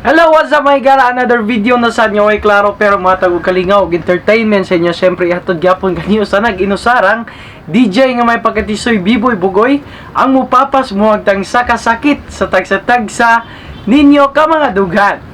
Hello, what's up, mga higala? Another video na sa inyo ay klaro pero mga tagog kalingaw ug entertainment sa inyo. Siyempre, ihatod gyapon kaniyo sa nag-inusarang DJ nga may pagkatisoy Biboy Bugoy ang mupapas muhagtang sakasakit sa tagsa-tagsa ninyo ka mga dughan.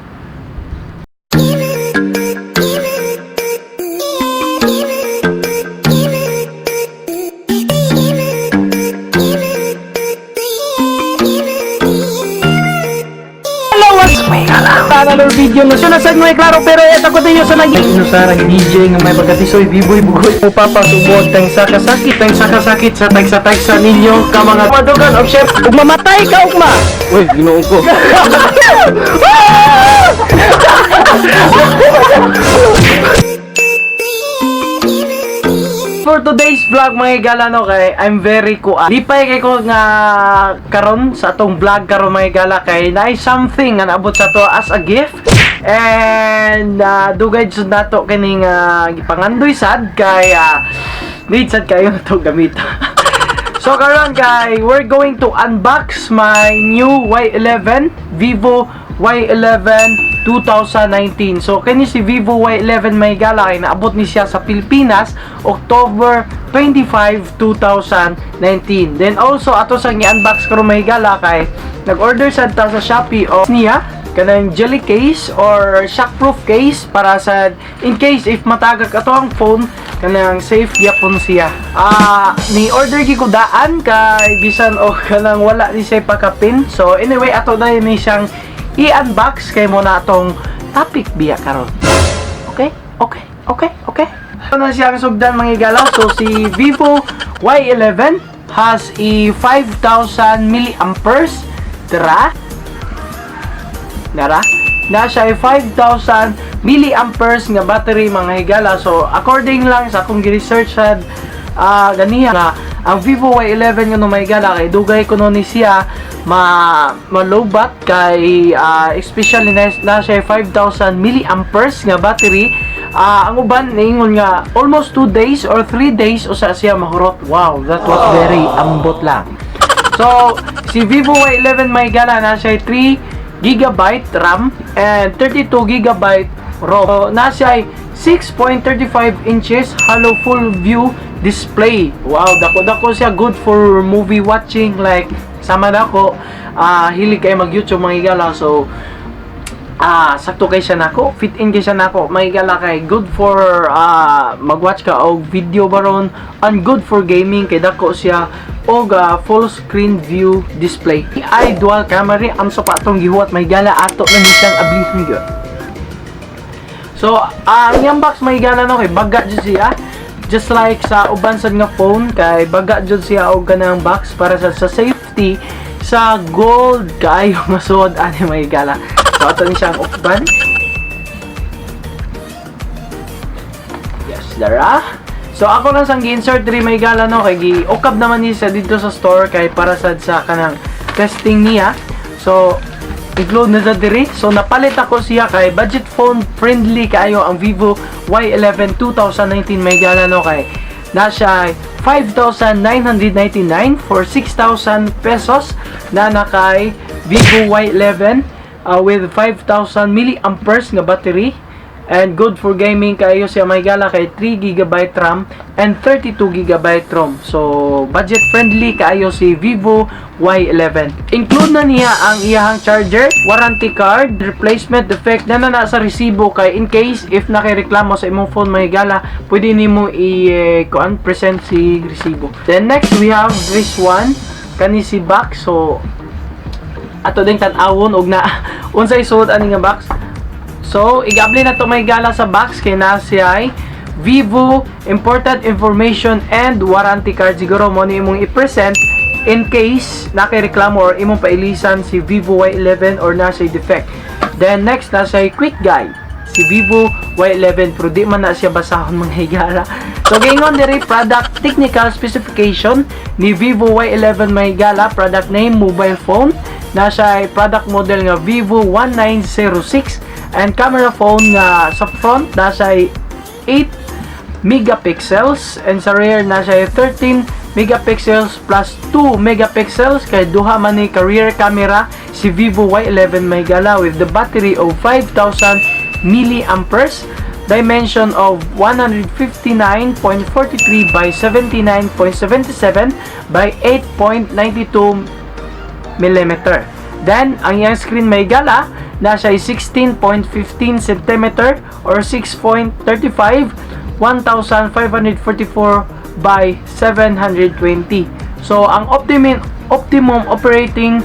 Hello, what's up, mga higala? Another video na siya sa inyo ay klaro pero ito ko ninyo sa nag-inusarang DJ nga may pagkatisoy Biboy Bugoy mupapas umuhagtang sakasakit tang sakasakit sa tagsa-tagsa ninyo ka mga dugan og syempre ug mamatay ka ugma. Uy, Ginoo ko. For today's vlog, mga higala, no, kay I'm very kuan. Lipay kay ko nga karon sa atong vlog karon, mga higala, kay naay something nga naabot sa ato as a gift and dugay jud nato kining gipangandoy sad kay need sad kayo na to gamit. So karon kay we're going to unbox my new Y11, Vivo Y11 2019. So kini si Vivo Y11, mga higala, kay naabot ni siya sa Pilipinas October 25, 2019. Then also ato sa gi-unbox karon, mga higala, kay nag-order sad ta sa Shopee o niya kanang jelly case or shockproof case para sa in case if matagak ato ang phone, kanang safe gyapon siya. Ni order gi ko daan kay bisan o kanang wala ni siya pakapin. So anyway, ato na ni siyang i-unbox kay mo na atong topic biya karon. Okay. Ito na siya ang sugdan, mga higala. So si Vivo Y11 has a 5,000 milliamperes. Tara. Nara. Na siya ay 5,000 milliamperes nga battery, mga higala. So according lang sa akong gi-research sa ganiha nga ang Vivo Y11 nga mga higala kay dugay kuno ni siya ma malobat kay especially na siya ay 5,000 milliamperes nga battery. Ang uban niingon nga almost 2 days or 3 days usa siya mahurot. Wow, that was very ambot lang. So, si Vivo Y11, mga higala, na siya ay 3 gigabyte RAM and 32 gigabyte ROM. So, na siya ay 6.35 inches hollow full view display. Wow, dako-dako siya, good for movie watching like sama nako, hilig kay mag YouTube, mga higala. So, sakto kay siya nako, fit in kay siya nako, mga higala, kay good for mag-watch ka og video baron and good for gaming kay dako siya og full screen view display. AI dual camera ang sa pa atong gihuwat, mga higala, ato na ni siyang ablihan gyud. So, ang iyang box, mga higala, no, kay baga jud siya. Just like sa uban sad nga phone kay baga jud siya og kanang box para sa safety sa gold kaayo nga suod ani, mga higala. So ato ni siyang ukban. Yes, dara. So ako lang sang gi-insert diri, mga higala, no, kay gi-ukab naman ni siya dito sa store kay para sad sa kanang testing niya. So include na sa diri. So napalit ako siya kay budget phone friendly kaayo ang Vivo Y11 2019, mga higala, no, kay na siya ay 5,999 for 6,000 pesos na nakay Vivo Y11 with 5,000 milliamperes nga battery and good for gaming kayo siya, mga higala, kay 3 GB RAM and 32 GB ROM. So budget friendly kaayo si Vivo Y11. Include na niya ang iyahang charger, warranty card, replacement defect na na sa resibo kay in case if nakireklamo sa imong phone, mga higala, pwede nimo i kuan present si resibo. Then next we have this one, kani si box. So ato din tan-awon og na unsay suod ani nga box. So, igabli na to, mga higala, sa box kay na siya ay Vivo important information and warranty card. Siguro mo ni imong i-present in case nakireklamo or imong pailisan si Vivo Y11 or na siya defect. Then next na siya quick guide si Vivo Y11 pero di man na siya basahon, mga higala. So giingon diri, product technical specification ni Vivo Y11, mga higala, product name mobile phone, na siya ay product model nga Vivo 1906 and camera phone nga sa front na siya ay 8 megapixels and sa rear na siya ay 13 megapixels plus 2 megapixels kay duha man ni ka rear camera. si Vivo Y11, mga higala, with the battery of 5,000 milliamperes, dimension of 159.43 by 79.77 by 8.92 millimeter. Then, ang iyang screen, mga higala, na siya ay 16.15 cm or 6.35, 1544 by 720. So, ang optimum operating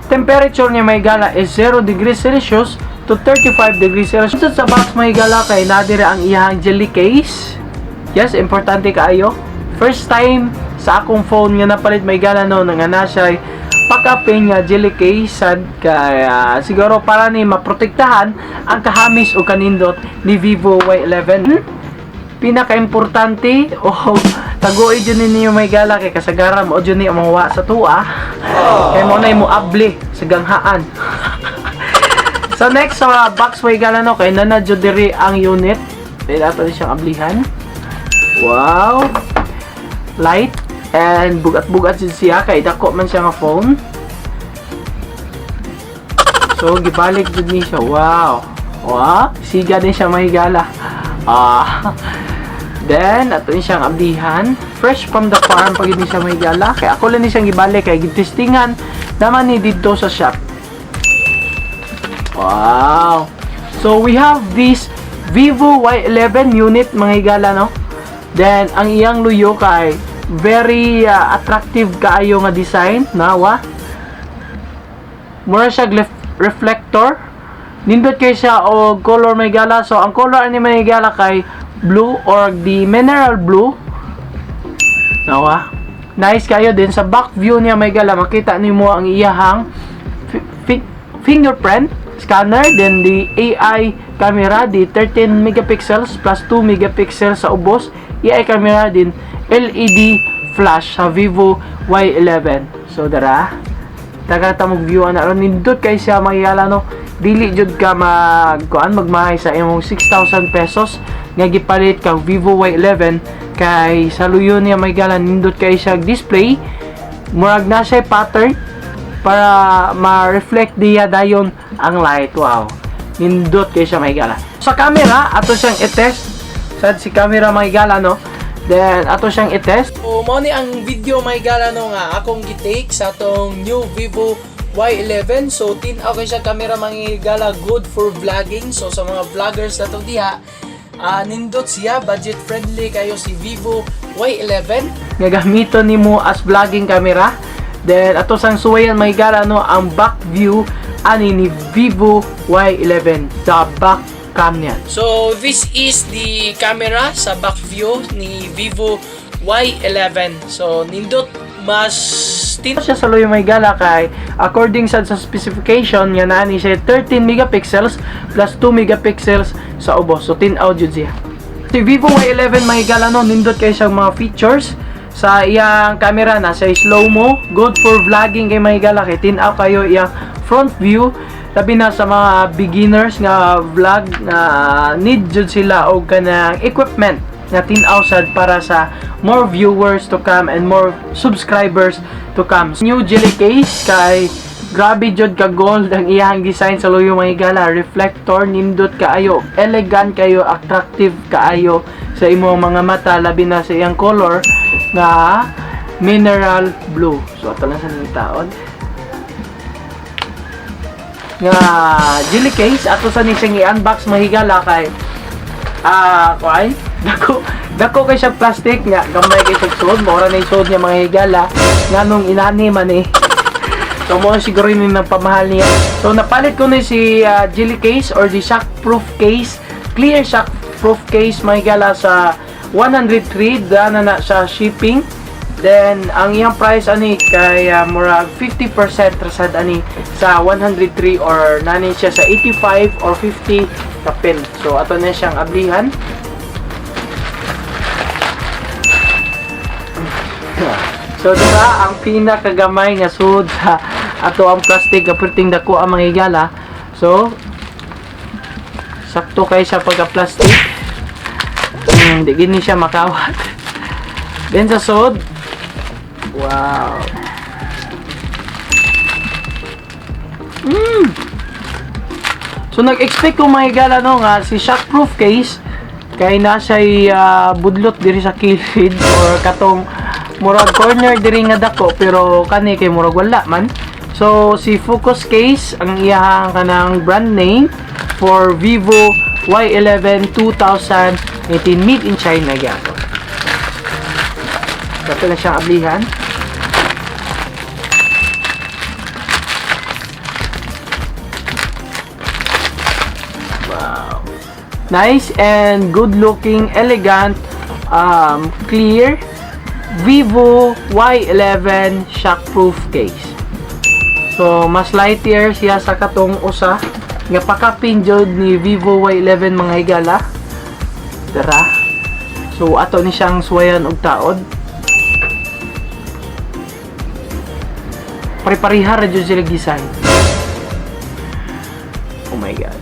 temperature niya, mga higala, is 0 degrees Celsius to 35 degrees Celsius. Sa box, mga higala, kay naa diri ang iyang jelly case. Yes, importante kaayo. First time sa akong phone nga napalit, mga higala, no, nga na siya pakapin nga jelly case sad kaya siguro para ni maprotektahan ang kahamis o kanindot ni Vivo Y11. Pinaka-importante o taguoy jud ninyo, mga higala, kay kasagaran mao jud ni ang mawa sa tuwa kay mao na mo abli sa ganghaan. So next sa box, mga higala, no, kay naa na jud diri ang unit. Then ato ni siyang ablihan. Wow, light and bugat-bugat jud siya kay dako man siya nga phone. So gibalik jud ni siya. Wow, siga din siya, mga higala. Ah, then ato ni siyang ablihan. Fresh from the farm pag ni siya, mga higala, kay ako lang ni siyang gibalik kay gitestingan naman ni didto sa shop. Wow, so we have this Vivo Y11 unit, mga higala, no. Then ang iyang luyo kay very attractive kaayo nga design nawa. Mura siya reflector. Nindot kay siya og color, mga higala. So ang color ani, mga higala, kay blue or the mineral blue. Nawa. Nice kayo din sa back view niya, mga higala, makita nimo ang iyahang fingerprint scanner, then the AI camera, the 13 megapixels plus 2 megapixels sa ubos, AI camera din, LED flash sa Vivo Y11. So dara, taga ta mo view ana ron. Nindot kay siya, mga higala, no. Dili jud ka mag kuan magmahay sa imong 6,000 pesos nga gipalit kang Vivo Y11 kay sa luyo niya, mga higala, nindot kay siya display. Murag na siya pattern para ma-reflect diya dayon ang light. Wow, nindot kay siya, mga higala. Sa camera, ato siyang i-test sad si camera, mga higala, no. Then ato siyang i-test. So mao ni ang video, mga higala, no, nga akong gi-take sa atong new Vivo Y11. So tin-aw kay siya camera, mga higala, good for vlogging. So sa mga vloggers na to diha, nindot siya, budget friendly kayo si Vivo Y11 nga gamiton nimo as vlogging camera. Then ato sang suwayan, mga higala, no, ang back view ani ni Vivo Y11 sa back cam niya. So this is the camera sa back view ni Vivo Y11. So nindot, mas tin siya sa luyo, mga higala, kay according sa specification nga naa ni siya 13 megapixels plus 2 megapixels sa ubos. So tin-aw jud siya. Si Vivo Y11, mga higala, no, nindot kay siyang mga features sa iyang camera na sa slow mo, good for vlogging kay, mga higala, kay tin-aw kayo iyang front view, labi na sa mga beginners nga vlog na need jud sila og kanang equipment nga tin-aw sad para sa more viewers to come and more subscribers to come. New jelly case kay grabe jud ka gold ang iyang design sa luyo, mga higala, reflector, nindot kaayo, elegant kayo, attractive kaayo sa imong mga mata, labi na sa iyang color nga mineral blue. So ato lang sa taon nga jelly case, ato sa ni siyang i-unbox, mga higala, kay kuan dako dako kay siya plastic nga gamay kay siya suod. Mao ra na yung suod niya, mga higala, nganong inani man eh. So mo siguro yun yung pamahal niya. So napalit ko na si jelly case or the shockproof case, clear shockproof case, mga higala, sa 103 dana na sa shipping. Then ang iyang price ani kay murag 50% rasad ani sa 103 or nani siya sa 85 or 50 kapin. So ato na siyang ablihan. So diba ang pinakagamay nga sud sa ato ang plastic nga perting dako ang mga higala. So sakto kay siya pagka plastic. Di gini siya makawat. Then sa sud, wow. So nag-expect ko, mga higala, no, nga si shockproof case kay na siya budlot diri sa kilid or katong murag corner diri nga dako, pero kani kay murag wala man. So si Focus Case ang iyahang kanang brand name for Vivo Y11 2018, made in China gyapon. Dapat na siyang ablihan. Wow. Nice and good looking, elegant, clear Vivo Y11 shockproof case. So, mas lighter siya sa katong usa nga pakapin jud ni Vivo Y11, mga higala. Tara. So, ato ni siyang suwayan og taod. Pare-pareha ra jud sila design. Oh my God.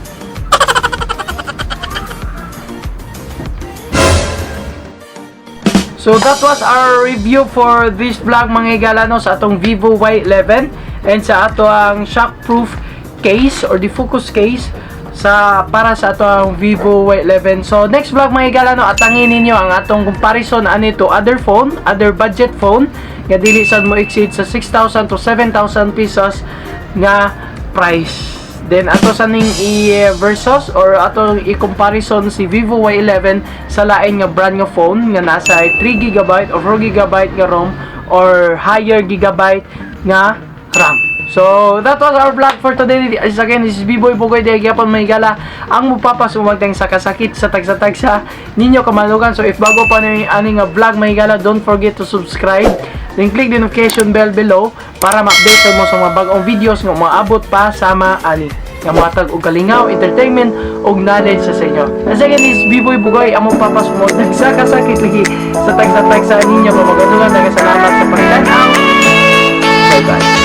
So that was our review for this vlog, mga higala, no, sa atong Vivo Y11 and sa ato ang shockproof case or the Focus case sa para sa ato ang Vivo Y11. So next vlog, mga higala, no, atangin ninyo ang atong comparison ani to other phone, other budget phone nga dili sad mo exceed sa 6,000 to 7,000 pesos nga price. Then ato sa ning i-versus or ato i-comparison si Vivo Y11 sa lain nga brand nga phone nga nasa 3 GB or 4 GB nga ROM or higher gigabyte nga RAM. So, that was our vlog for today. As again, this is B-Boy Bugoy de gyapon, mga higala, ang mupapasumagteng sa kasakit sa tagsa-tagsa ninyo kamalugan. So, if bago pa ni ani nga vlog, mga higala, don't forget to subscribe. Then click the notification bell below para ma-update mo sa mga bagong videos nga maabot pa sama ani nga mohatag og kalingaw, entertainment ug knowledge sa inyo. And second is B-Boy Bugoy, among papasumod sa kasakit lagi sa tagsa-tagsa ninyo kamagadungan. Salamat sa pagtan-aw. Bye-bye.